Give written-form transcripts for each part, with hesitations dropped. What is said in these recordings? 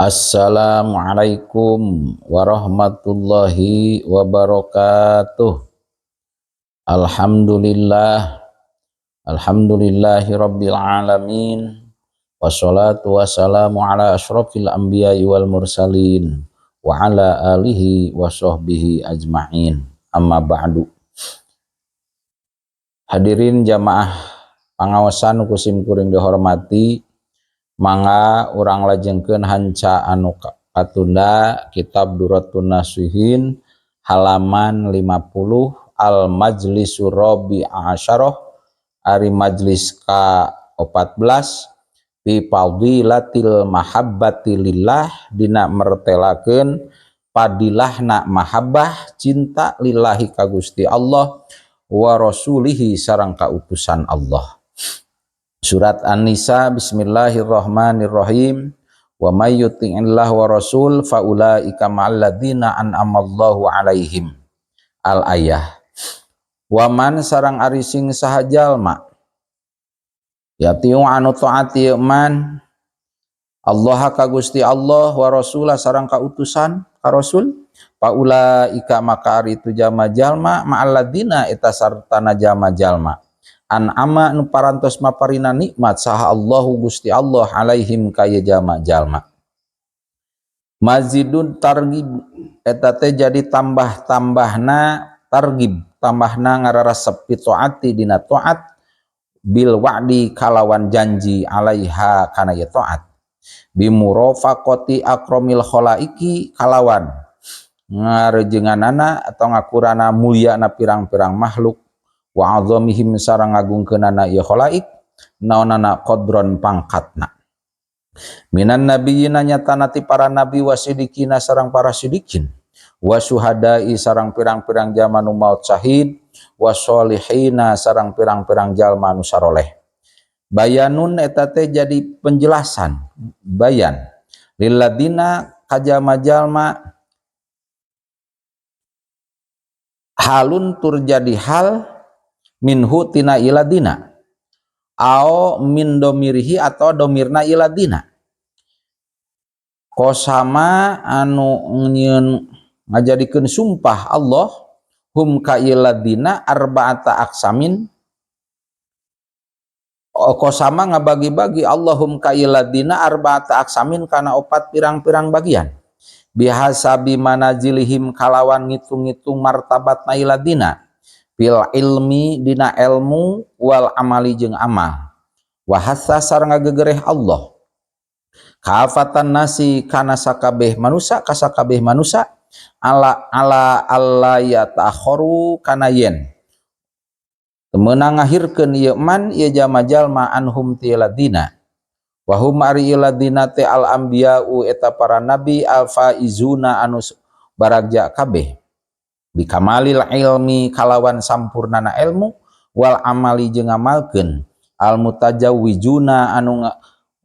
Assalamualaikum warahmatullahi wabarakatuh. Alhamdulillah, alhamdulillahi rabbil alamin. Wassalatu wassalamu ala asyrafil anbiya'i wal mursalin wa ala alihi wa sahbihi ajma'in. Amma ba'du. Hadirin jamaah pangaosan ku sim kuring dihormati, mangga urang lajengkeun hanca anu katunda kitab Durratun Nasihin halaman 50, al majlisur rabi asyarah, ari majlis ka 14, fi fadilatil mahabbati lillah, dina mertelakeun padilahna mahabbah cinta lillahi ka Gusti Allah wa rasulihi sareng kautusan Allah. Surat An-Nisa, bismillahirrahmanirrahim. Wa may yuti'illah wa rasul fa ulaika ma'al ladzina an'amallahu alaihim. Al ayah. Wa man sareng ari sing saha jalma yatiu anu taati man Allah ka Gusti Allah wa rasulah sareng kautusan ka rasul, fa ulaika maka ari itu jalma-jalma ma'al ladzina eta sartana jalma-jalma an'ama nu parantos maparina nikmat saha Allahu Gusti Allah alaihim ka ieu jalma-jalma. Mazidun targib, eta teh jadi tambah-tambahna targib, tambahna ngararasep fi taati dina taat, bil wa'di kalawan janji, alaiha kana ieu taat, bimurafaqati akramil khalaiki kalawan ngarejenganana atau ngakurana mulyana pirang-pirang makhluk, wa azamihim sareng ngagungkeunana ieu khalaik naonana qadron pangkatna, minan nabiyina nyatana ti para nabi, wasidikina sareng para sidikin, wasuhadai sareng pirang-pirang jalma nu maut syahid, wasolihina sareng pirang-pirang jalma nu saroleh. Bayanun, eta teh jadi penjelasan bayan, lilladina ka jalma-jalma, halun tur jadi hal, minhu tina iladina, ao min domirihi atau domirna iladina, kosama anu nyieun ngajadikeun sumpah Allah hum ka iladina arba'ata aksamin. Kosama ngabagi-bagi Allahum ka iladina arba'ata aksamin kana opat pirang-pirang bagian, bihasabi manazilihim kalawan ngitung-ngitung martabat na iladina, fil ilmi dina ilmu, wal amali jeung amal. Wa hasa sareng ngagegereh Allah kafatan nasi kana sakabeh manusa, ka sakabeh manusa, ala ala alla yatakharu kana yen temeunang ngahirkeun ieu man ieu jalma-jalma anhum ti ladina. Wa hum ari ladina teh al anbiya'u eta para nabi, al faizuna anu baragja kabeh, bikamalil ilmi kalawan sampurnana ilmu, wal amali jeung ngamalkeun, al mutajawwijuna anu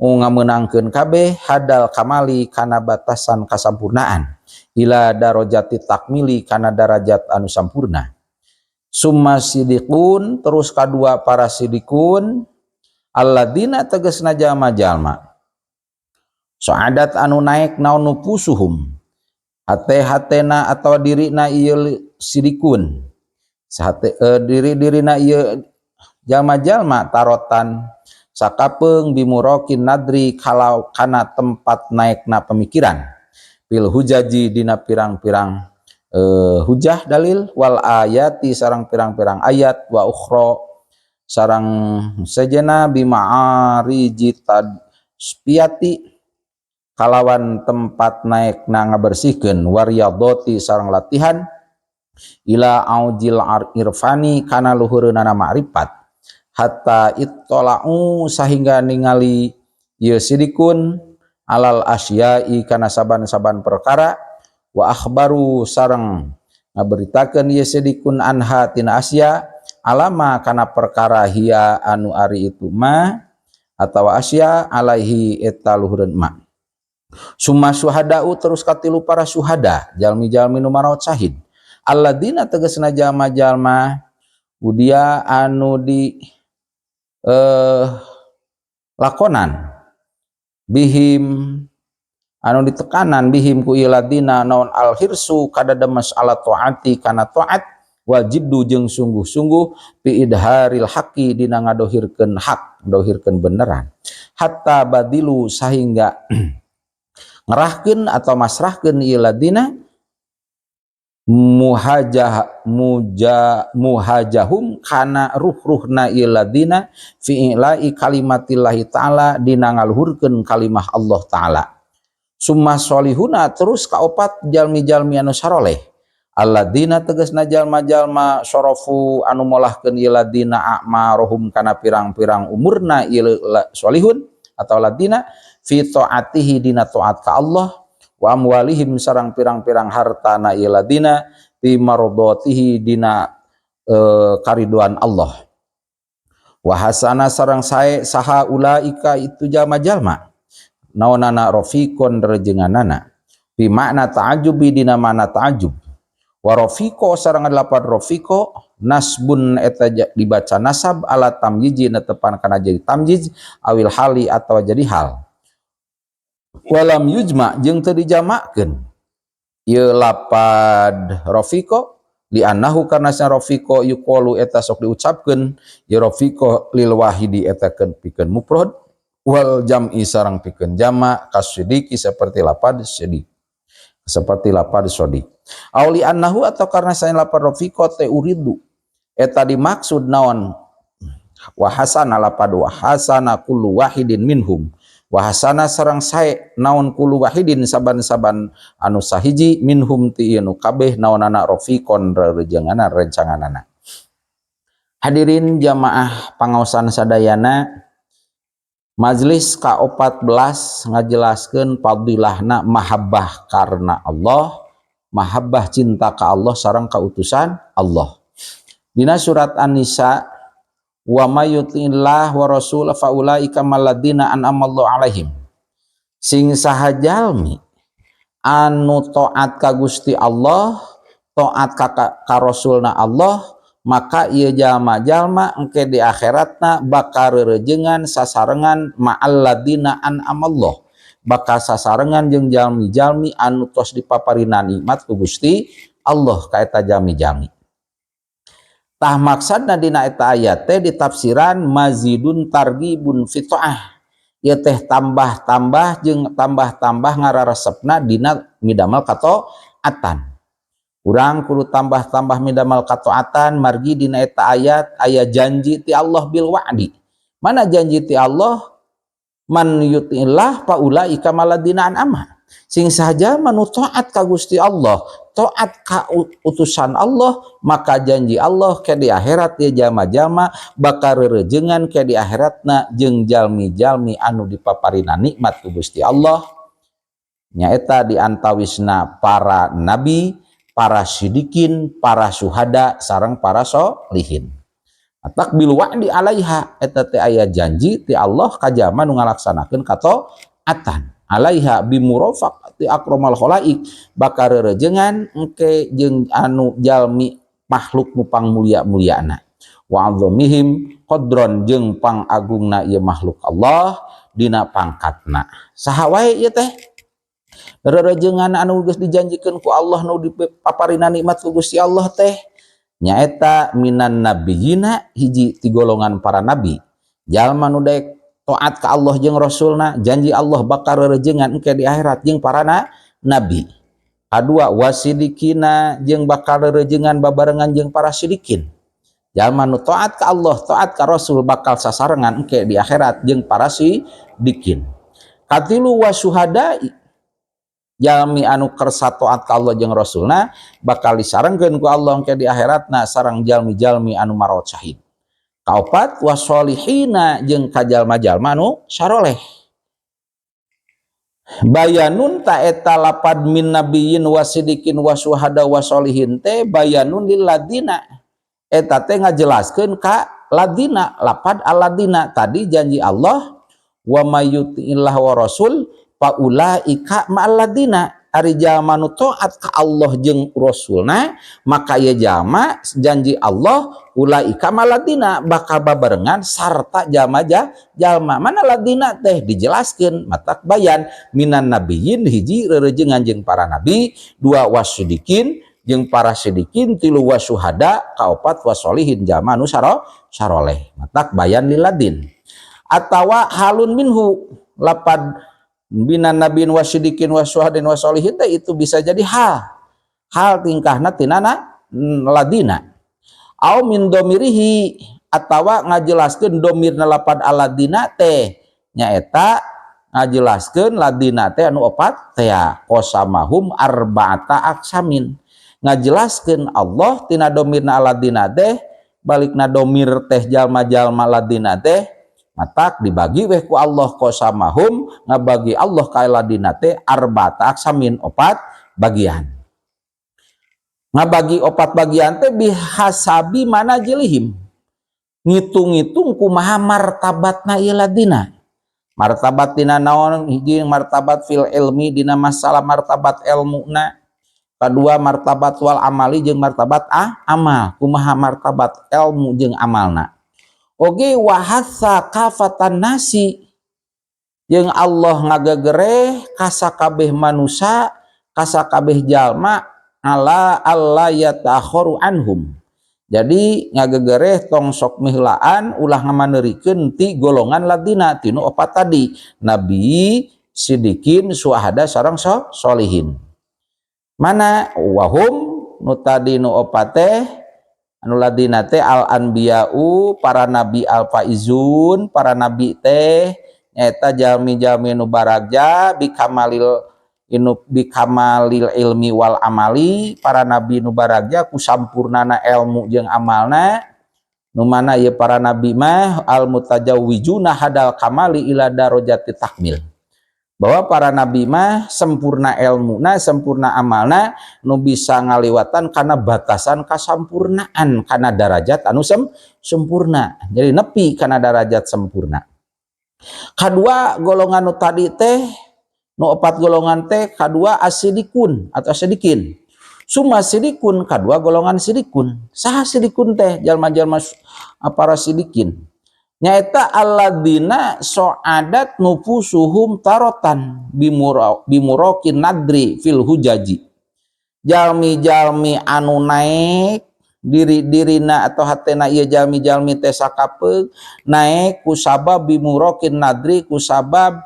ngameunangkeun kabeh, hadal kamali kana batasan kasampurnaan, ila darajati takmili kana darajat anu sampurna. Summa sidiqun, terus kadua para sidikun, alladzina tegasna jalma-jalma sa'adat anu naik naon nufusuhum hate-hatena atau dirina ieu sidikun, sahate diri-dirina ieu jalma-jalma, tarotan sakapeung, bimurokin nadri kalau kana tempat naikna pemikiran, fil hujaji dina pirang-pirang hujah dalil, wal ayati sareng pirang-pirang ayat, wa ukhra sareng sejena, bima'ariji tadspiyati kalawan tempat naik na ngabersihkeun, wariyadoti sareng latihan, ila aujil irfani kana luhureunana ma'rifat, hatta ittala'u sahingga ningali ieu sidikun, alal asyai kana saban-saban perkara, wa akhbaru sareng ngaberitakeun ieu sidikun, anha tina asya, alama kana perkara, hia anu ari itu ma atawa asya, alaihi eta luhureun ma. Summa syuhada'u, terus katilu para syuhada, jalmi-jalmi nu maraot syahid, alladzina tegasna jalma-jalma udia anu di lakonan bihim. Anu ditekanan bihim ku ladina naon al-hirsu kadademes ala taati kana taat wal jiddu jeung sungguh-sungguh fi idharil haqqi dina ngadohirkeun hak, ngadohirkeun beneran, hatta badilu sahingga ngerahkeun atau masrahkeun ieu ladina muhajah muja muhajahum kana ruh-ruhna ieu ladina fi ila'i kalimatillahi ta'ala dina ngaluhurkeun kalimah Allah ta'ala. Summa sholihuna terus kaopat jalmi-jalmi anu saroleh, alladina tegasna jalma-jalma sorofu anu molahkeun ieu ladina a'marohum kana pirang-pirang umurna ieu sholihun atau ladina fi taatihi dina taat ka Allah, wa amwalihim sarang pirang-pirang hartana ieu ladina fi mardatihi dina kariduan Allah. Wa hasana sarang sae saha ulaika itu jalma-jalma naonana rafiqon rejenganana bi makna ta'ajubi dina makna ta'ajub. Wa rafiqo sareng lapan rafiqo nasbun eta dibaca nasab ala tamyiji netepan kana jadi tamyiz awil hali atawa jadi hal. Walam yujma jeung teu dijamakeun ieu lapad rafiqo li annahu karna sa rafiqo yuqalu eta sok diucapkeun ieu rafiqo lil wahidi eta keun pikeun mufrad wal jam'i sarang pikeun jama kasidiki seperti lapad sidik seperti lapad sodik. Auli annahu atau karena saya lapad rafiqo te uridu eta dimaksud naon wa hasana lapad wa hasana kullu wahidin minhum wa hasana sarang sae naon kullu wahidin saban-saban anu sahiji minhum ti ieu nu kabeh naonana rafiqon rerejenganana rencanganana. Hadirin jamaah pangaosan sadayana, majelis ke-14 ngajelaskeun fadilahna mahabbah karena Allah, mahabbah cinta ka Allah sareng kautusan Allah. Dina surat An-Nisa, wa may yuti'illah wa rasul fa ulaika malladina an'amallahu alaihim. Sing saha jalmi anu taat ka Gusti Allah, taat ka Rasulna Allah, maka ieu jalma-jalma engke di akhiratna bakal rerejengan sasarengan ma'alladina an'amallah, bakal sasarengan jeung jalmi-jalmi anu tos dipaparina nikmat ku Gusti Allah ka eta jalmi-jalmi. Tah maksudna dina eta ayat teh ditafsiran mazidun targhibun fi ta'ah, ieu teh tambah-tambah jeung tambah-tambah ngararesepna dina midamel kataatan. Urang kudu tambah-tambah midamel kataatan margi dina eta ayat aya janji ti Allah bil wa'di. Mana janji ti Allah? Man yuti'illah fa ulaika maladina an'ama. Sing saja manu taat ka Gusti Allah, taat ka utusan Allah, maka janji Allah ke di akhirat ieu jalma-jalma bakal rerejengan ke di akhiratna jeung jalmi-jalmi anu dipaparina nikmat ku Gusti Allah. Nyaeta di antawisna para nabi, para sidikin, para suhada, sareng para solihin. Atak bil wa'di alaiha eta teh aya janji ti Allah ka jalma nu ngalaksanakeun kataatan. Alaiha bimurafaqati akramal khalaik bakal rerejengan engke jeung anu jalmi makhluk nu pangmulia-muliana. Wa azamihim qadran jeung pangagungna ieu makhluk Allah dina pangkatna. Saha wae ieu teh? Rerejengan anu geus dijanjikeun ku Allah nu dipaparina nikmat ku Gusti Allah teh nyaeta minan nabiyina hiji ti golongan para nabi. Jalma nu daek taat ka Allah jeung Rasulna, janji Allah bakal rerejengan engke di akhirat jeung para nabi. Kadua wasidikina jeung bakal rerejengan babarengan jeung para sidikin. Jalma nu taat ka Allah, taat ka Rasul bakal sasarengan engke di akhirat jeung para sidikin. Katilu wasuhadai jalmi anu kersa taat ka Allah jeung Rasulna bakal disarengkeun ku Allah engke di akhiratna sareng jalmi-jalmi anu marawat syahid. Kaopat wasolihina jeung kajalma-jalma anu saroleh. Bayanun ta eta lapad min nabiyyin wasidikin wasuhada wasolihin teh bayanun lil ladina. Eta teh ngajelaskeun ka ladina, lapad aladina tadi janji Allah wa may yuti'illah wa rasul fa ulaika ma'al ladina. Ari jalma nu taat ka Allah jeung Rasulna, maka ieu jalma janji Allah ulaika ma'alladina, bakal babarengan sarta jalma jalma mana ladina teh dijelaskeun, matak bayan minan nabiyyin, hiji rerejengan jeung para nabi, dua wasidikin jeung para sidikin, tilu wasuhada, kaopat wasolihin, jalma nu saroleh. Matak bayan liladin atawa halun minhu, lapad minan nabiin wasidikin wasuhadin wasolihin teh itu bisa jadi hal hal tingkahna tinana ladina, au min domirihi atawa ngajelaskeun domirna lapad aladina teh, nyaeta ngajelaskeun ladina teh anu opat teh, qasamahum arba'ata aqsamin. Ngajelaskeun Allah tina domirna aladina teh, balikna domir teh jalma-jalma ladina teh, matak dibagi weh ku Allah, qasamahum, ngabagi Allah ka ladina teh arba'ata aqsamin, opat bagian. Ngabagi opat bagian teh bihasabi manazilihim, ngitung-ngitung kumaha martabatna ieu ladina. Martabat dina naon? Hiji, martabat fil ilmi, dina masalah martabat ilmuna. Kedua, martabat wal amali, jeung martabat amal, kumaha martabat ilmu jeung amalna. Oge wahasa kafatan nasi, jeung Allah ngagagereh kasakabeh manusia, kasakabeh jalma, ala alla yata'akharu anhum. Jadi ngagegereh tong sok mihlaan, ulah ngamaneurikeun ti golongan ladina tinu opat tadi, nabi, sidikin, suhada, sareng solihin. Mana wahum, nu tadi nu opat teh, anu ladina teh al anbiya'u, para nabi, al faizun, para nabi teh nyaeta jalmi-jalmi nu baragja bikamalil inu bikamalil ilmi wal amali, para nabi nu baragja ku sampurnana ilmu jeung amalna. Nu mana ieu para nabi mah al mutajawwijuna hadal kamali ila darajati takmil, bahwa para nabi mah sempurna ilmuna, sempurna amalna, nu bisa ngaliwatan karena batasan kasampurnaan, karena darajat anu sempurna. Jadi nepi karena darajat sempurna. Kedua golongan nu tadi teh, nu opat golongan teh, kedua asidikun atau asidikin. Summa sidikun, kedua golongan sidikun. Saha sidikun teh? Jalma-jalma para sidikin nyaeta alladzina so'adat nufusuhum tarotan bimurokin nadri fil hujaji, jalmi-jalmi anu naik diri dirina atau hatena ieu jalmi-jalmi teh sakapeung naik kusabab bimurokin nadri, kusabab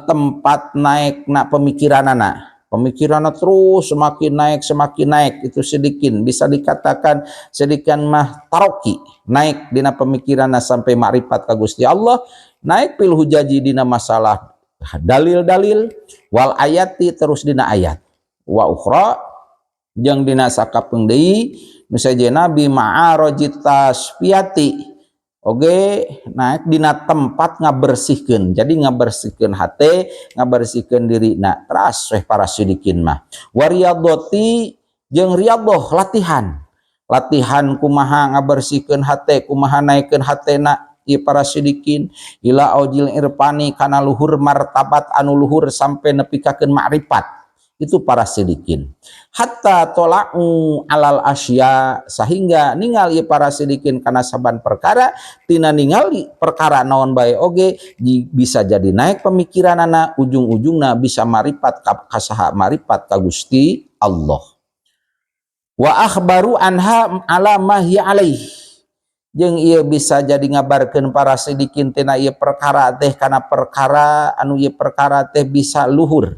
tempat naik na pemikiranana, pemikirannya terus semakin naik, semakin naik. Itu sedikin, bisa dikatakan sedikin mah taroki, naik dina pemikiranna sampai makrifat ka Gusti Allah, naik fil hujaji, dina masalah dalil-dalil, wal ayati, terus dina ayat, wa ukhra, jeung dina sakapeung deui nu sejenna bi ma'arajit tasfiyati, oge naik dina tempat ngabersihkeun. Jadi ngabersihkeun hate, ngabersihkeun diri na teras weh para sidikin mah. Wariyadoti, jeung riyadhah, latihan latihan kumaha ngabersihkeun hate, kumaha naikkeun hatena ieu para sidikin, ila aujil irfani, kana luhur martabat anu luhur sampai nepikakeun makrifat. Itu para sidikin. Hatta tola'u alal asya, sehingga ningali para sidikin kana saban perkara, tina ningali perkara naon bae oge bisa jadi naik pemikiranana, ujung-ujungna bisa maripat kasaha? Maripat ka Gusti Allah. Wa akhbaru anha ala ma hiya alaih, jeung ieu bisa jadi ngabarkeun para sidikin tina ieu perkara teh kana perkara anu ieu perkara teh bisa luhur.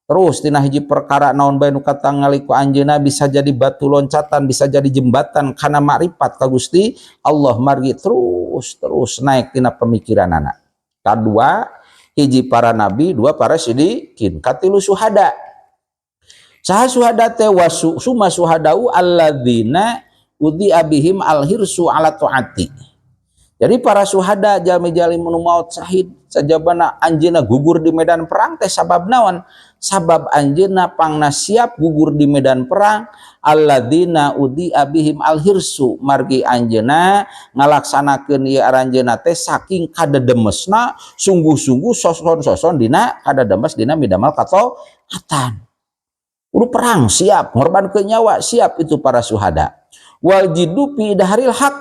Terus tina hiji perkara naon bae nu katangali ku anjeunna bisa jadi batu loncatan, bisa jadi jembatan kana makrifat ka Gusti Allah, margi terus terus naik tina pemikiranana. Kadua, hiji para nabi, dua para sidikin, katilu suhada. Saha suhada teh? Wasu suma suhadau alladzina udi abihim alhirsu ala taati. Jadi para suhada, jalmi-jalmi nu maut syahid, sajabana anjeunna gugur di medan perang teh sabab naon? Sabab anjeunna pangna siap gugur di medan perang. Alladzina udi abihim alhirsu, margi anjeuna ngalaksanakeun ieu aranjeuna teh saking kadedemesna, sungguh-sungguh, soson-soson dina kadademes dina midamal kataatan. Kudu perang siap, ngorbankeun nyawa siap, itu para suhada. Wal jiddu fi idharil haq,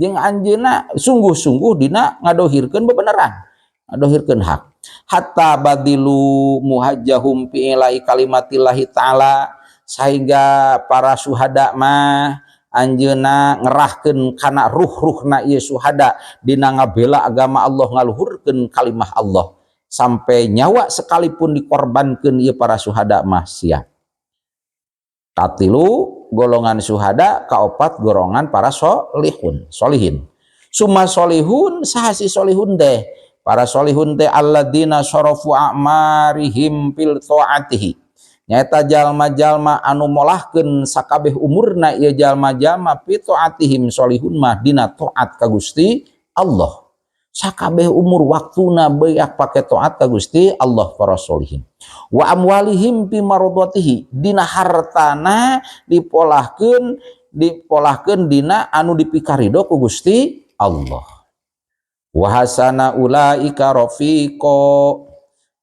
jeung anjeunna sungguh-sungguh dina ngadohirkeun bebeneran, ngadohirkeun hak. Hatta badzilu muhajahum fi i'lai kalimatillahi ta'ala, sehingga para suhada mah anjeunna ngerahkeun kana ruh-ruhna ieu suhada dina ngabela agama Allah, ngaluhurkeun kalimah Allah, sampai nyawa sekalipun dikorbankeun ieu para suhada mah siap. Katilu golongan suhada, kaopat golongan para solihun, solihin. Summa solihun, saha si solihun deh? Para solihun teh alladzina sorofu a'marihim fil ta'atihi, nyaeta jalma-jalma anu molahkeun sakabeh umurna ieu jalma-jalma, fi ta'atihim, solihun mah dina taat ka Gusti Allah. Sakabeh umur waktuna beak pake taat ka Gusti Allah para solihin. Wa amwalihim fi mardatihi, dina hartana dipolahkeun, dipolahkeun dina anu dipikarido ku Gusti Allah. Wa hasana ulaika rafiqo.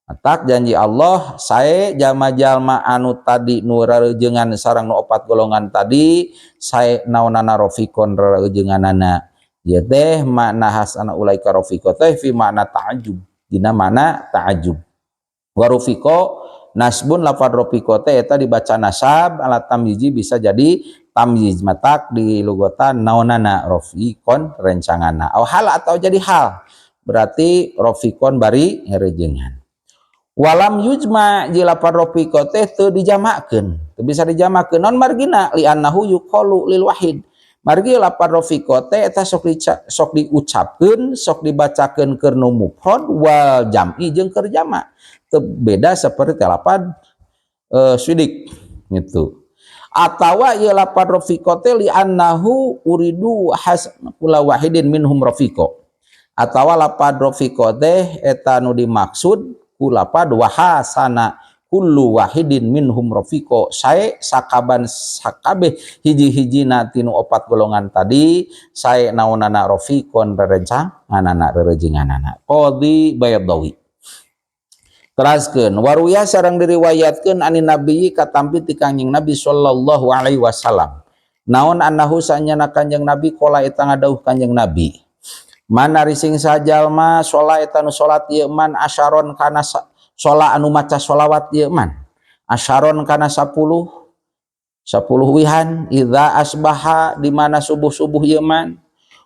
Matak janji Allah sae jalma-jalma anu tadi nu rareujeungan sareng nu opat golongan tadi, sae naonana, rafiqon, rareujeunganana. Ieu teh makna hasana ulaika rafiqo teh fi makna ta'ajub, dina makna ta'ajub. Wa rafiqo nasbun, lafad rafiqo teh eta dibaca nasab ala tamyizi, bisa jadi tamyiz, matak di lugotan naonana, rafiqon, rencanganna. Au hal, atau jadi hal, berarti rafiqon bari ngerejengan. Walam yujma, ji lapad rafiqo teh teu dijamakeun, teu bisa dijamakeun. Non margina? Li annahu yuqalu lil wahid, margi lapad rafiqo teh eta sok di, sok diucapkeun, sok dibacakeun keur nu mufrad, wal jam'i, jeung keur jama'. Teu beda seperti lapad sidik gitu. Atawa ieu lapad rafiqo teh li annahu uridu has kula wahidin minhum rafiqo, atawa lapad rafiqo teh eta nu dimaksud ku lapad wahasana kullu wahidin minhum rafiqo, sae sakaban sakabeh hiji-hijina tinu opat golongan tadi, sae naonana, rafiqon, rerencang nganana, rerejenganana. Qadhi Baydawi. Teraskeun, waruya, sareng diriwayatkeun, anin nabi, katampi ti Kangjeng Nabi sallallahu alaihi wasallam, naon, annahu, sanyana Kanjeng Nabi, qala, eta ngadawuh Kanjeng Nabi, man, ari sing sajalma, shola, eta nu salat ieu man, asyaron kana shola, anu maca sholawat ieu man, asyaron kana 10 10 wihan, idza asbaha, di mana subuh-subuh ieu man,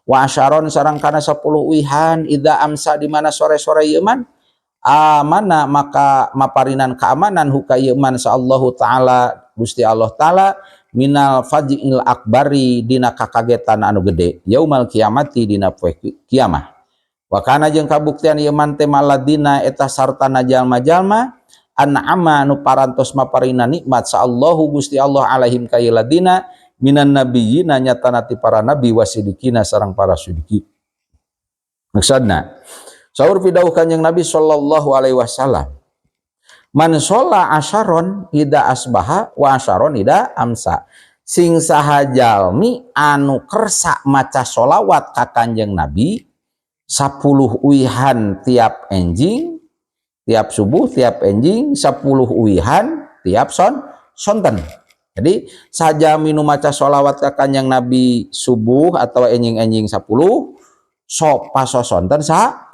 wa asyaron, sareng kana 10 wihan, idza amsa, di mana sore-sore ieu man, amana, maka maparinan keamanan, hu ka ieu man, Allahu taala, Gusti Allah taala, minal faj'il akbari, dina kakagetan anu gede, yaumal kiamati, dina poe kiamah. Wa kana, jeung kabuktian ieu man teh, maladina, eta sartana jalma-jalma, an'ama, anu parantos maparina nikmat, sa Allahu, Gusti Allah, alaihim ka ladina, minan nabiyina, nyatana ti para nabi, wasidikina, sareng para sidiki. Maksudna saur pidawuh Kanjeng Nabi sallallahu alaihi wasallam, man sholla asyaron ida asbaha wa asyaron ida amsa, sing saha jalmi anu kersa maca sholawat ka Kanjeng Nabi 10 uihan tiap enjing, tiap subuh, tiap enjing 10 uihan, tiap sonten. Jadi saja minum maca sholawat ka Kanjeng Nabi subuh atau enjing-enjing 10, sok paso sonten 10.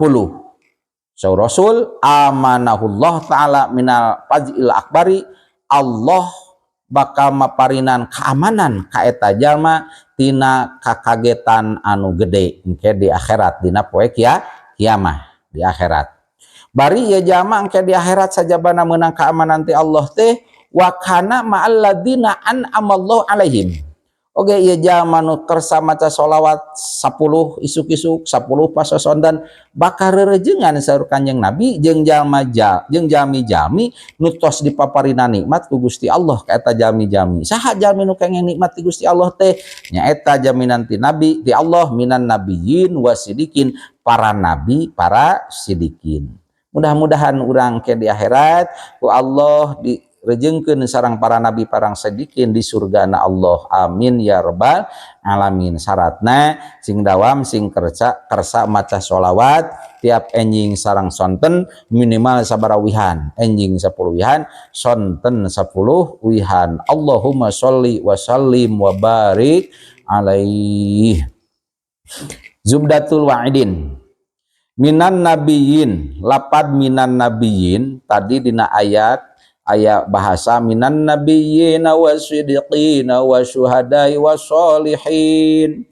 So Rasul, amanahullah ta'ala minal faj'il akbari, Allah bakal maparinan keamanan ka eta jalma tina kakagetan anu gede engke di akhirat, dina poe kiamah di akhirat. Bari ieu jalma engke di akhirat sajabana meunang keamanan ti Allah teh, wa kana ma'alladina an'amallahu alaihim. Oke, ieu jalma nu kersa maca sholawat 10 isuk-isuk, 10 pas sonten, bakal rerejengan saur Kanjeng Nabi jeung jalma jeung jalmi-jalmi nu tos dipaparina nikmat ku Gusti Allah ka eta jalmi-jalmi. Saha jalmi nu kenging nikmat ti Gusti Allah teh? Nyaeta jaminan ti Nabi, ti Allah, minan nabiyyin wasidikin, para nabi, para sidikin. Mudah-mudahan urang ke di akhirat ku Allah di direjengkeun sarang para nabi, parang sadikin di surgana Allah. Amin ya rabbal alamin. Syaratna sing dawam, sing kersa kersa maca sholawat tiap enjing sarang sonten, minimal sabaraha wihan? Enjing 10 wihan, sonten 10 wihan. Allahumma sholli wa sallim wa barik alaihi. Zubdatul Wa'idin. Minan nabiyyin, lapad minan nabiyyin tadi dina ayat ayat bahasa minan nabiyyin wa sidiqina wa syuhada'i wa sholihin.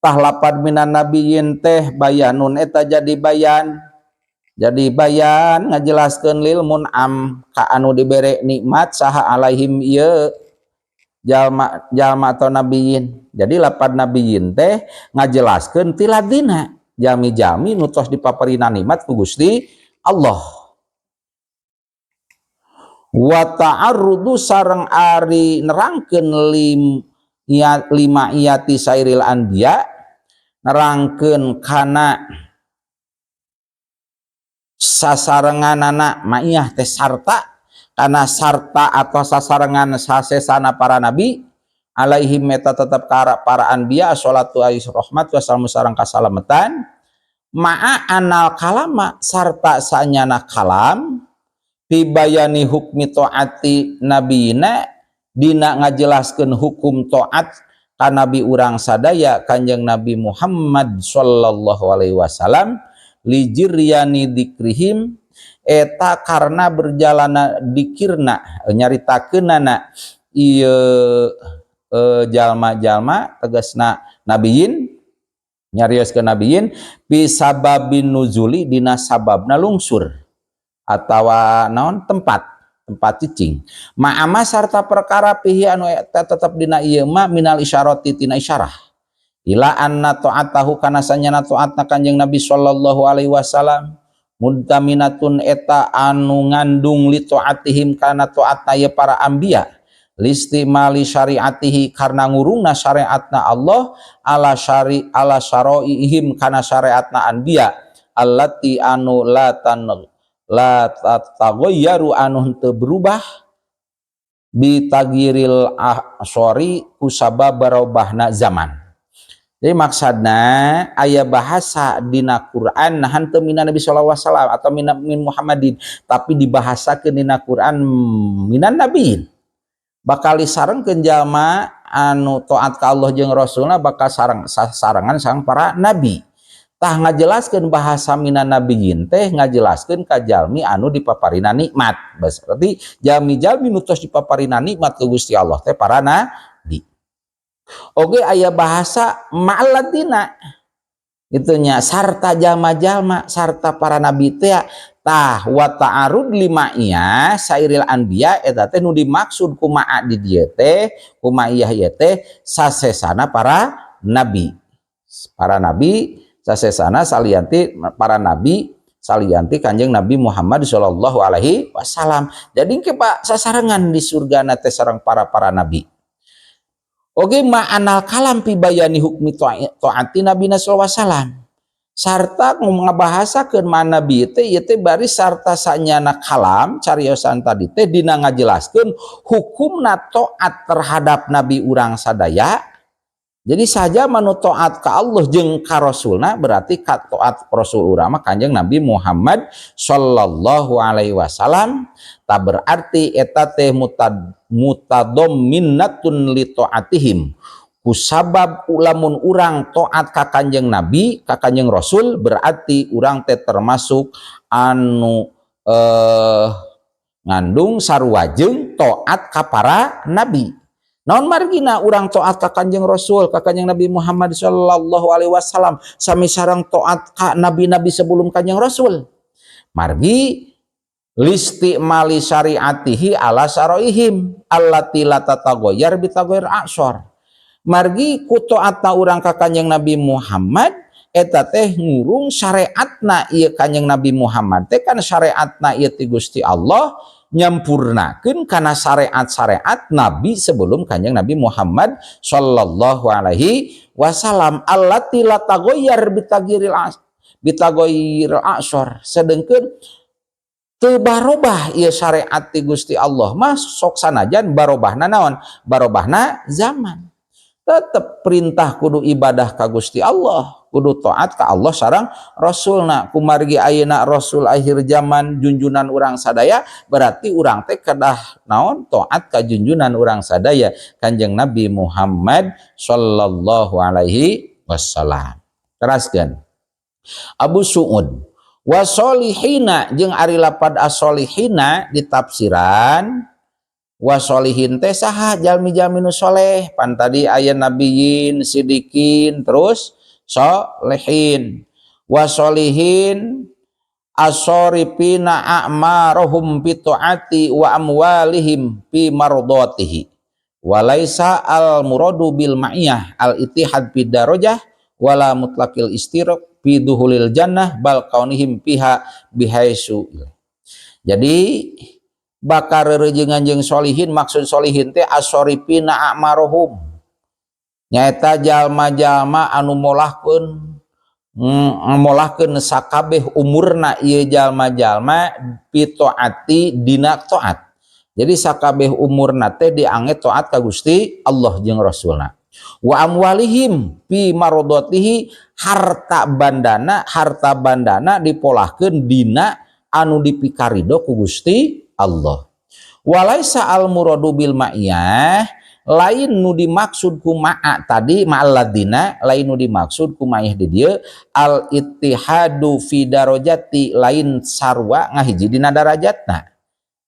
Tah, lapad minan nabiyyin teh bayanun, eta jadi bayan, jadi bayan ngajelaskeun lil mun'am, ka anu dibere nikmat. Saha? Alaihim, ieu jalma jalma atau nabiyin. Jadi lapad nabiyin teh ngajelaskeun tiladina jalmi-jalmi nu tos dipaparina nikmat ku Gusti Allah. Wa ta'arrudu, sareng ari nerangkeun lim ya, lima iyati sairil anbiya, nerangkeun kana sasarenganana. Ma'iyah teh sarta, karena sarta atau sasarengan sasesana para nabi. Alaihim, meta tetap para anbiya, sholatu alaihi rahmat wassalamu, sareng kasalamatan. Ma'a anal kalama, sarta sanyana kalam, fi bayani hukmi taati nabiyina, dina ngajelaskeun hukum taat ka nabi urang sadaya, Kanjeng Nabi Muhammad sallallahu alaihi wasallam. Lijiryani dikrihim, eta karena berjalana dikirna, nyaritakeunana ieu jalma-jalma, tegasna nabiyin, nyarioskeun nabiyin, fi sababin nuzuli, dina sababna lungsur atawa naon, tempat tempat cicing. Ma'ama, sarta perkara, fihi, anu eta tetep dina ieu ma, minal isyarati, tina isyarah, ila anna ta'atahu, kana sanyana taatna Kanjeng Nabi sallallahu alaihi wasallam, mudtaminatun, eta anu ngandung, li taatihim, kana taatna ye para anbiya, listimali syariatihi, karena ngurungna syariatna Allah, ala syari ala syara'ihim, kana syariatna anbiya, allati, anu, la tan la tatagayyaru, anu henteu berubah, bitagyiril a'shori, kusabab barobahna zaman. Jadi maksudna aya bahasa dina Quran, nah, henteu minan Nabi sallallahu alaihi wasallam atau min Muhammadin, tapi dibahasakeun dina Quran minan nabiin. Bakal disarengkeun jalma anu taat ka Allah jeung Rasulna bakal sareng sasarengan sareng para nabi. Tah, ngajelaskeun bahasa minan nabiyyin teh ngajelaskeun ka jalmi anu dipaparina nikmat. Berarti jalmi-jalmi nu tos dipaparina nikmat ku Gusti Allah teh para nabi. Oke, aya bahasa ma'aladina itunya, sarta jalma-jalma, sarta para nabi teh. Tah, wa ta'arud lima iya sairil anbiya, eta teh nu dimaksud kumaha di dieu teh, kumaha ieu teh sasesana para nabi, para nabi sasesana, salianti para nabi, salianti Kanjeng Nabi Muhammad sallallahu alaihi wasallam. Jadi ke Pak sasarengan di surga teh sareng para para nabi. Oke, ma'anal kalam fi bayani hukmi taati Nabi sallallahu alaihi wasallam. Sarta ngabahasakeun mana nabi teh ieu teh baris sarta sanyana kalam cariosan tadi teh dina ngajelaskeun hukumna taat terhadap nabi urang sadaya. Jadi saja manu taat ka Allah jeung ka Rasulna, berarti ka taat Rasul urang mah Kanjeng Nabi Muhammad sallallahu alaihi wasallam. Tak berarti eta teh mutadamminatun li taatihim, kusabab lamun urang taat ka Kanjeng Nabi, ka Kanjeng Rasul, berarti urang teh termasuk anu ngandung sarua jeung taat ka para nabi. Naon margina urang taat ka Kanjeng Rasul, ka Kanjeng Nabi Muhammad sallallahu alaihi wasallam, sami sareng taat ka nabi-nabi sebelum Kanjeng Rasul? Margi listimali syariatihi ala syaraihim allati la tataghayyar bitaghayyur a'shar. Margi ku taatna urang ka Kanjeng Nabi Muhammad eta teh ngurung syariatna ieu Kanjeng Nabi Muhammad teh kan syariatna ieu ti Gusti Allah, nyampurnakeun kana syariat-syariat nabi sebelum Kanjeng Nabi Muhammad sallallahu alaihi wasallam, allati la taghayyar bitaghayyiril a'shar, sedengkeun Teu barobah ieu syariat ti Gusti Allah mah, sok sanajan barobahna naon? Barobahna zaman. Tetep perintah kudu ibadah ka Gusti Allah, kudu taat ka Allah sareng Rasulna. Kumargi ayeuna Rasul akhir zaman junjunan urang sadaya, berarti urang teh kedah naon? Taat ka junjunan urang sadaya, Kanjeng Nabi Muhammad sallallahu alaihi wasallam. Teraskeun Abu Su'ud, wasolihina, jeung ari lapad asolihina ditafsiran wasolihin teh saha? Jalmi-jalmi nu soleh. Pan tadi aya nabiyin, sidikin, terus solehin. Wasolihin asorifina a'marohum fi taati wa amwalihim fi mardatihi, walaisa al muradu bil ma'iyah al ittihad fi darajah wala mutlaqil istirak fi duhulil jannah bal kaunihim fiha bihaisu. Jadi bakal rerejengan jeung solihin, maksud solihin teh asorifina a'marohum, nyaeta jalma-jalma anu molahkeun molahkeun sakabeh umurna ieu jalma-jalma fi taati, dina taat. Jadi sakabeh umurna teh diangge taat ka Gusti Allah jeung Rasulna. Wa amwalihim fi marodatihi, harta bandana dipolahkeun dina anu dipikarido ku Gusti Allah. Walaisa al muradu bil ma'iyah, lain nu dimaksud ku ma'a tadi, ma'alladina, lain nu dimaksud ku ma'iyah di dieu al ittihadu fi darajati, lain sarua ngahiji dina darajatna.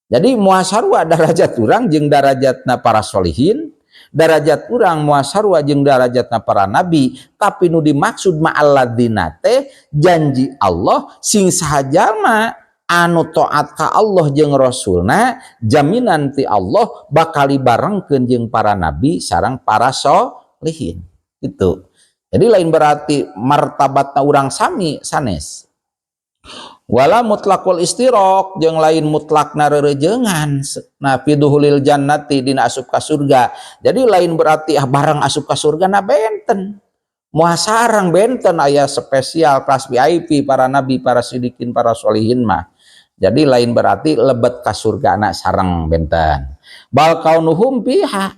Jadi moal sarua darajat urang jeung darajatna para solihin, darajat urang moal sarua jeung darajatna para nabi, tapi nu dimaksud ma'alladina teh janji Allah sing saha jalma anu taat ka Allah jeung Rasulna, jaminan ti Allah bakal dibarengkeun jeung para nabi sareng para solihin itu. Jadi lain berarti martabatna urang sami, sanes. Wala mutlaqul istirok, jeung lain mutlakna rerejengan. Nah, fiduhulil jannati, dina asup ka surga. Jadi lain berarti ah bareng asup ka surga na benten. Moal sareng benten, aya spesial kelas VIP para nabi, para sidikin, para solihin mah. Jadi lain berarti lebet ka surga na sareng benten. Bal kaunuhum fiha,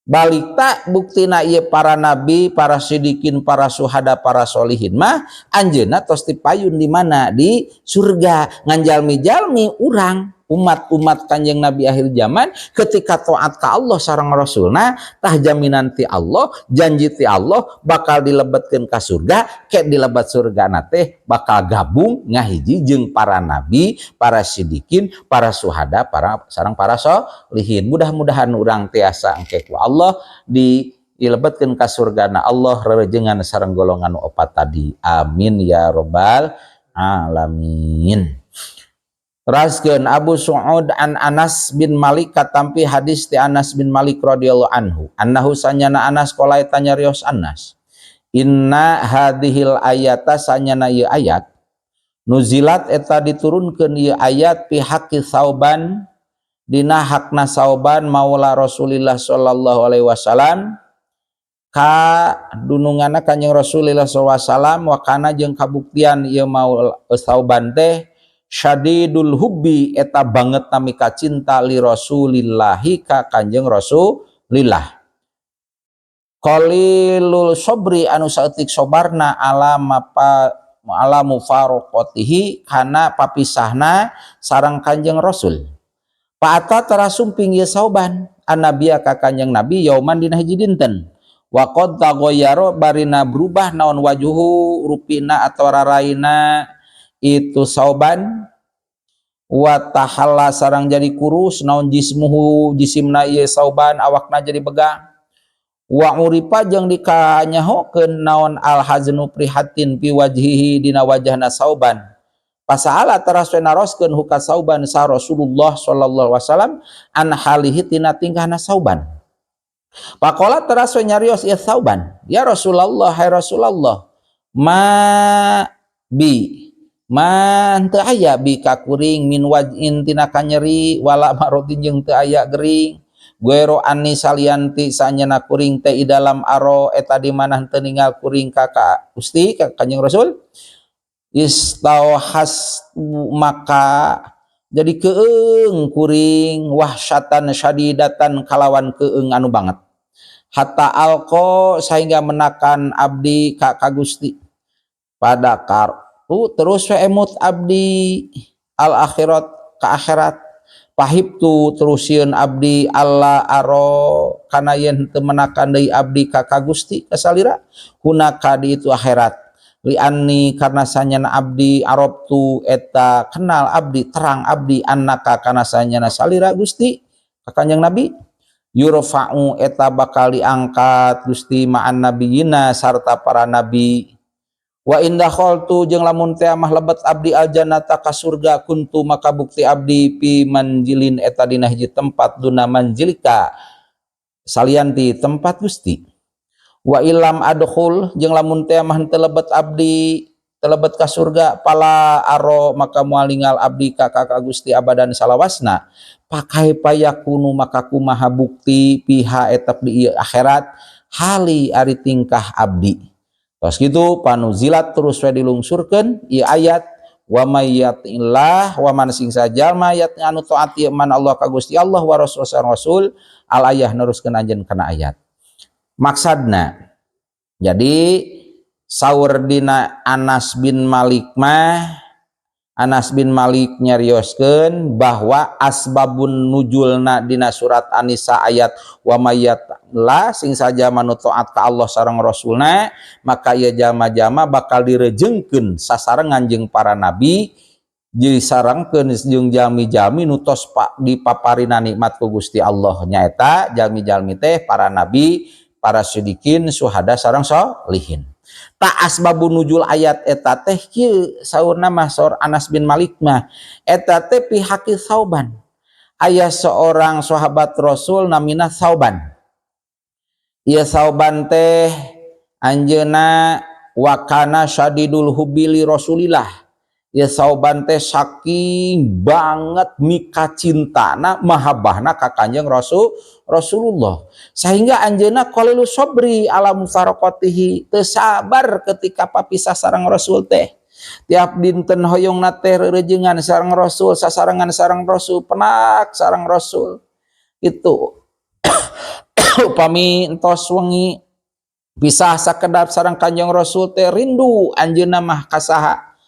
balik tak buktina ieu para nabi, para sidikin, para suhada, para solihin mah anjeunna tos dipayun di mana? Di surga. Ngan jalmi-jalmi urang umat-umat Kanjeng Nabi akhir zaman ketika taat ka Allah sareng Rasulna, tah jaminan ti Allah, janji ti Allah bakal dilebetkeun ka surga. Ke dilebet surga na teh bakal gabung ngahiji jeung para nabi, para sidikin, para suhada, para sareng para solihin. Mudah-mudahan urang tiasa engke ku Allah di dilebetkeun ka surgana Allah rerejengan sareng golongan opat tadi. Amin ya robbal alamin. Teraskeun Abu Su'ud, an Anas bin Malik, katampi hadis ti Anas bin Malik radhiyallahu anhu, annahu, sanyana Anas, qala, nyarios Anas, inna hadhil ayata, sanyana ieu ayat, nuzilat, eta diturunkeun ieu ayat, fi haqqi Sauban, dina hakna Sauban maula Rasulillah sallallahu alaihi wasallam, ka dununganna Kanjeng Rasulillah sallallahu alaihi wasallam. Wa kana, jeung kabuktian ieu maula Sauban teh, syadidul hubbi, eta banget namika cinta, li Rasulillahi, ka Kanjeng Rasulillah, qalilul sobri, anu saeutik sobarna, ala mapa ala mufaroqatihi, kana papisahna sareng Kanjeng Rasul. Fa'ata, teras sumping ieu Sauban, annabia, ka Kanjeng Nabi, yauman, dina hiji dinten, wa qad taghayyara, barina berubah naon, wajuhu, rupina atau raraina itu Sauban, wa tahalla, sareng jadi kurus naon, jismuhu, jisimna ieu Sauban, awakna jadi begang, wa urifa, jeung dikanyahokeun naon, al haznu, prihatin, fi wajhihi, dina wajahna Sauban. Fasa'ala, teras naroskeun, hu ka Sauban, sa Rasulullah sallallahu alaihi wasallam, an halihi, tina tingkahna Sauban. Faqala, teras nyarios ieu Sauban, ya Rasulullah, hai Rasulullah, ma bi, man teu aya, bi ka kuring, min waj'in, tina kanyeri, wala marodin, jeung teu aya gering, Guero ani, salianti sanyana kuring teh, dalam aro, eta di mana teu ninggal kuring ka ka Gusti, ka Kanjeng Rasul. Istauhas, maka Jadi keung kuring wahsyatan syadidatan kalawan keung anu banget hatta alqa sehingga menakan abdi ka ka Gusti. Pada kartu terus we emut abdi al akhirat ka akhirat. Fahibtu terus sieun abdi alla aro kana yen teu menakan deui abdi ka ka Gusti ka salira hunaka di itu akhirat, lianni karena sanyana abdi arabtu eta kenal abdi, terang abdi, annaka kana sanyana salira Gusti ka Kanjeng Nabi yurfa'u eta bakal diangkat Gusti ma'an nabiyina sarta para nabi. Wa in dakhaltu jeung lamun teh mah lebet abdi aljannata ka surga, kuntu maka bukti abdi fi manjilin eta dina hiji tempat duna manjilika salian ti tempat Gusti. Wa ilam adkhul jeung lamun teh mah teu lebet abdi, teu lebet ka surga, fala aro maka moal ningal abdi ka ka Gusti abadan salawasna. Pakai payakunu maka kumaha bukti fiha eta di akhirat hali ari tingkah abdi. Tos gitu panuzilat terus we dilungsurkeun ieu ayat wa may yati'illah wa man sing sajalma yat anu taat ieu man Allah ka Gusti Allah wa rasul sareng rasul al ayah neruskeun anjeun kana ayat. Maksadna jadi saur dina Anas bin Malik mah, Anas bin Malik nyarioskeun bahwa asbabun nuzulna dina surat An-Nisa ayat wa may la sing saja manu taat ka Allah sareng Rasulna maka ieu jalma-jalma bakal direjengkeun sasarengan jeung para nabi, disarengkeun jeung jalmi-jalmi nu tos dipaparina nikmat ku Gusti Allah, nyaeta jalmi-jalmi teh para nabi, para sidikin, suhada sareng solihin. Tah, asbabun nuzul ayat eta teh kieu saurna mah, saur Anas bin Malik mah eta teh fi haqqi Tsauban. Aya seorang sahabat Rasul namina Tsauban. Ieu Tsauban teh anjeunna wakana syadidul hubbi li Rasulillah. Ieu Tsauban teh saking banget mika cintana mahabbahna ka Kanjeng Rasulullah sehingga anjeunna qalilu sabri ala mufaraqatihi, teu sabar ketika papisah sareng Rasul teh. Tiap dinten hoyongna teh reurejengan sareng Rasul, sasarengan sareng Rasul, penak sareng Rasul itu. Upami entos wengi pisah sakedap sareng Kanjeng Rasul teh rindu anjeunna mah kasaha,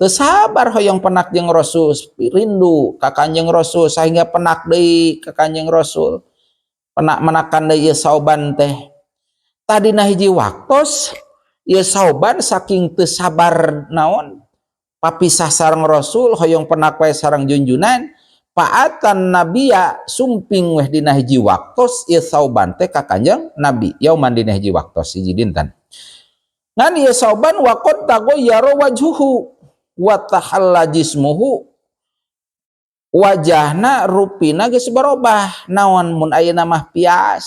teu sabar hoyong penak jeung Rasul, rindu ka Kanjeng Rasul sehingga penak deui ka Kanjeng Rasul, penak menakan deui ieu Sauban teh. Tadina hiji waktos ieu Sauban saking teu sabar naon papisah sareng Rasul, hoyong penak wae sareng junjunan, fa'atan nabiya sumping weh dina hiji waktos ieu Sauban teh ka Kanjeng Nabi yauman dina hiji waktos, hiji dinten. Ngan ieu Sauban waqad taghayyara wajhuhu wa tahalla jismuhu, wajahna rupina geus barobah naon mun ayeuna mah pias,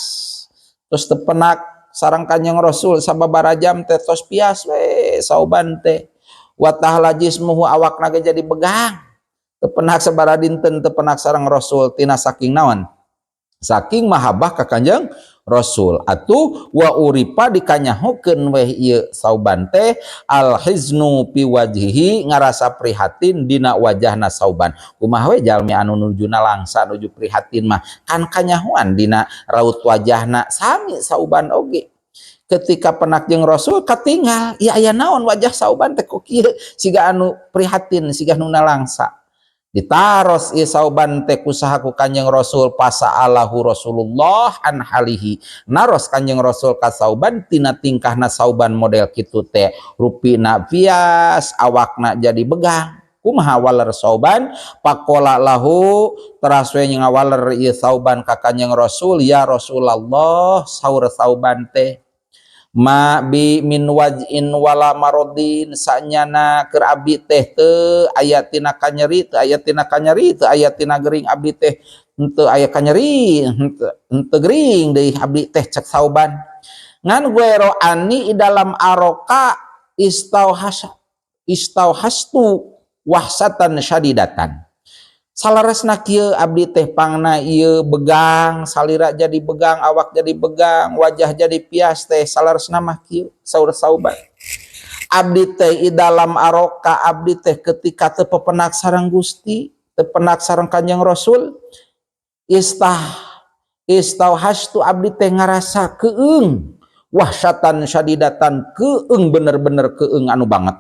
terus tepenak sareng Kanjeng Rasul sababaraha jam teh tos pias we Sauban teh. Wa tahalla jismuhu, awakna ge jadi begang, tepenak sabaraha dinten tepenak sareng Rasul tina saking naon saking mahabbah ka Kanjeng Rasul. Atuh wa uripa dikanyahokeun weh ieu Sauban teh al hiznu fi wajhihi, ngarasa prihatin dina wajahna Sauban. Kumaha we jalmi anu nujuna langsa nuju prihatin mah kan kanyahoan dina raut wajahna. Sami Sauban oge ketika penak jeung Rasul katinggal ya aya naon wajah Sauban teh kok kieu siga anu prihatin, siga nu nalangsa. Ditaros ieu Sauban teh kusaha ku Kanjeng Rasul. Fasa'alahu Rasulullah an halihi, naros Kanjeng Rasul ka Sauban tina tingkahna Sauban model kitu teh, rupina pias, awakna jadi begang. Kumaha waler Sauban? Faqala lahu teras we ngawaler ieu Sauban ka Kanjeng Rasul. Ya Rasulullah, saur Sauban teh, ma bi min waj'in wala marodin, sanyana keur abdi teh teu aya tina kanyeri, teu aya tina kanyeri, teu aya tina gering abdi teh, henteu aya kanyeri, henteu gering deui abdi teh, cek Sauban. Ngan ghaira anni dalam aroka istauhastu wahsatan syadidatan, salaresna kieu abdi teh pangna ieu begang salira, jadi begang awak, jadi begang wajah, jadi pias teh salaresna mah kieu, saur Sauban, abdi teh i dalam aroka, abdi teh ketika teu pepenak sareng Gusti. Teu pendak sareng Kanjeng Rasul, istauhastu abdi teh ngarasa keung, wahsyatan syadidatan, keung bener-bener keung anu banget.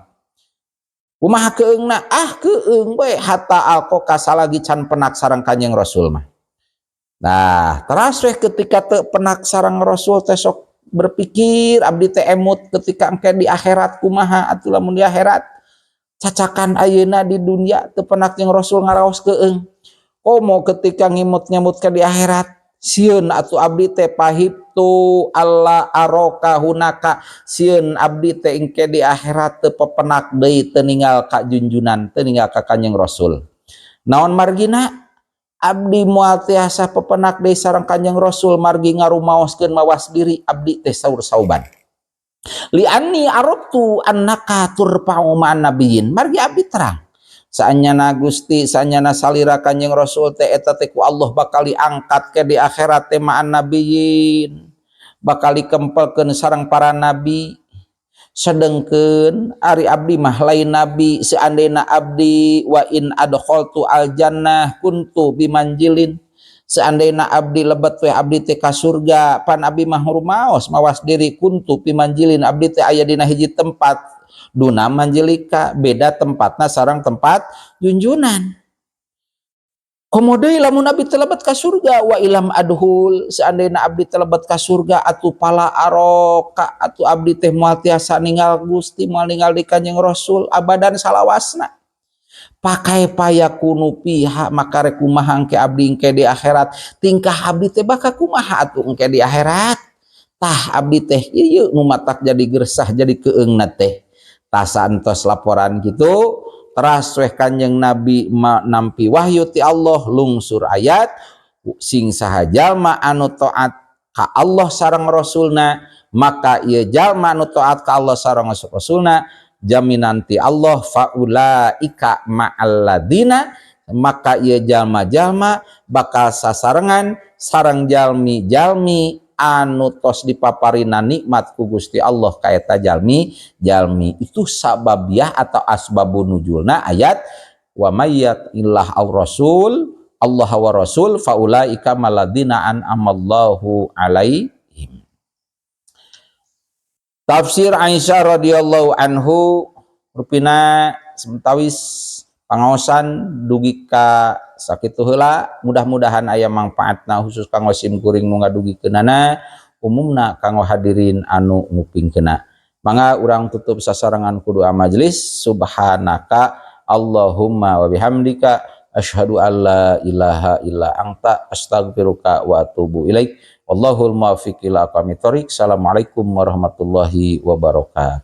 Kumaha keungna? Ah, keung we hatta alqaka salagi can penak sareng Kanjeng Rasul mah. Nah, teras weh ketika teu penak sareng Rasul teh sok berpikir abdi teh, emut ketika engke di akhirat kumaha atuh. Lamun di akhirat, cacakan ayeuna di dunia teu penak jeung Rasul ngaraos keung, komo ketika ngimut-ngimut ke di akhirat, sieun atuh abdi teh. Fahiftu alla aroka hunaka, sieun abdi teh engke di akhirat teu pepenak deui, teu ninggal ka junjunan, teu ninggal ka Kanjeng Rasul. Naon margina? Abdi moal tiasa pepenak deui sareng Kanjeng Rasul, margi ngarumaoskeun mawas diri abdi teh. Saur Sauban, lianni arabtu annaka turfa'u ma'an nabiyyin, margi abdi terang saanyana Gusti, saanyana salira Kanjeng Rasul teh eta teh ku Allah bakal diangkat ke di akhirat teh ma'an nabiyyin, bakal dikempelkeun sareng para nabi, sedengkeun ari abdi mah lain nabi. Seandainya abdi wa in adkhaltu al jannah kuntu bimanzilin, seandainya abdi lebet we abdi teh ka surga, pan abdi mah rumaos mawas diri, kuntu bimanzilin, abdi teh aya dina hiji tempat, duna manzilika, beda tempatna sareng tempat junjunan. Komo deui lamun abdi teh lebet ka surga, wa ilam adhul, seandainya abdi teh lebet ka surga atuh fala aroka, atuh abdi teh moal tiasa ninggal Gusti, moal ninggal di Kanjeng Rasul abadan salawasna. Pakai payakunu fiha, maka rek kumaha engke abdi engke di akhirat? Tingkah abdi teh bakal kumaha atuh engke di akhirat? Tah, abdi teh ieu nu matak jadi gersah, jadi keungna teh. Tah, saentos laporan gitu, teras weh Kanjeng Nabi nampi wahyu ti Allah, lungsur ayat sing saha jalma anu taat ka Allah sareng Rasulna, maka ieu jalma anu taat ka Allah sareng Rasulna jaminan ti Allah faulaika ma'alladina, maka ieu jalma-jalma bakal sasarengan sareng jalmi-jalmi anu tos dipaparina nikmat ku Gusti Allah kaeta jalmi jalmi. Itu sababiah atau asbabun nuzulna ayat wa mayyat illah ar rasul Allah wa rasul faulaika maladina an'amallahu alaihim. Tafsir Aisyah radhiyallahu anhu rupina sementawis pangaosan dugi ka sakitu heula. Mudah-mudahan aya mangfaatna, khusus kanggo sim kuring nu ngadugikeunana, umumna kanggo hadirin anu ngupingkeuna. Mangga urang tutup sasarengan ku doa majelis. Subhanaka Allahumma wa bihamdika, asyhadu alla ilaha illa anta, astaghfiruka wa atubu ilaik. Wallahul muwaffiq ila aqwamit thoriq. Assalamualaikum warahmatullahi wabarakatuh.